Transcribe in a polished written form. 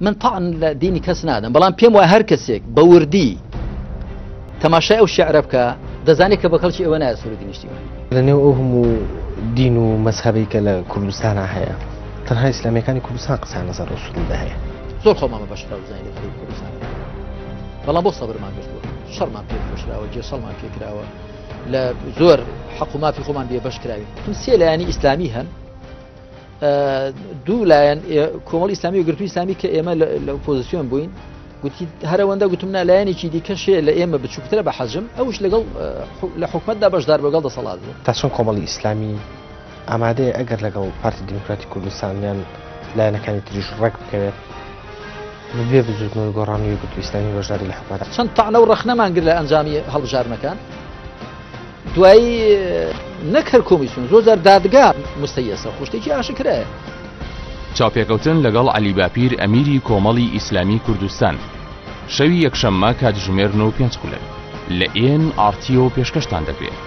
من تەعن لە دینی کەس نادەم بەڵام پێم وایە هەر کەسێک بە وردی تەماشای ئەو شعرە بکە دەزانێت کە بە کەڵکی ئەوە نایە سرودی نیشتیمانی. لە نێو ئەو هەموو دین و مەزهەبەی کە لە کوردستانا هەیە تەنها ئیسلامیەکانی کوردستان قسەیان لەسەر ئەو سرودە هەیە. زۆر خۆمان بە بەشخراو زانین لە خەریک کوردستان بەڵام بۆ سەبرمان گرتووە شەڕمان پێ فرۆشراوە جێسەڵمان پێکراوە لە زۆر حەق و مافی خۆمان بێ بەش کراوین تون سێ لایەنی ئیسلامی هەن دوو لایەن کۆمەڵی ئیسلامی و گرتوو ئیسلامی کە ئێمە لە ئۆپۆزیسیۆن بووین گوتی هەرەوەندە گوتم نا لایەنێکی دیکەشێ لە ئێمە بچووکترە بە حەجم ئەوش لەگەڵ لە حکومەتدا بەشدار بەگەڵ دەسەڵات بوو. تا چەند کۆمەڵی ئیسلامی ئامادەیە ئەگەر لەگەڵ پارتی دیموکراتی کوردستان یان لایەنەکانی تریش ڕێک بکەوێت بەبێ بزووتنەوەی گۆڕان و یەکگرتوو ئیسلامی بەشداری لە حکومەت چەند تەعنە و ڕەخنەمان گرت لە ئەنجامی هەڵبژاردنەکان دوایی نەک هەر کۆمیسیۆن زۆر جار دادگا مستەیەسە خۆ شتێکی ئاشکرایە. چاوپێکەوتن لەگەڵ عەلی باپیر ئەمیری کۆمەڵی ئیسلامی کوردستان شەوی یەکشەممە کاتژمێر نۆ و پێنج خولەک لە ئێن ئاڕ تیەوە پێشکەشتان دەکرێت.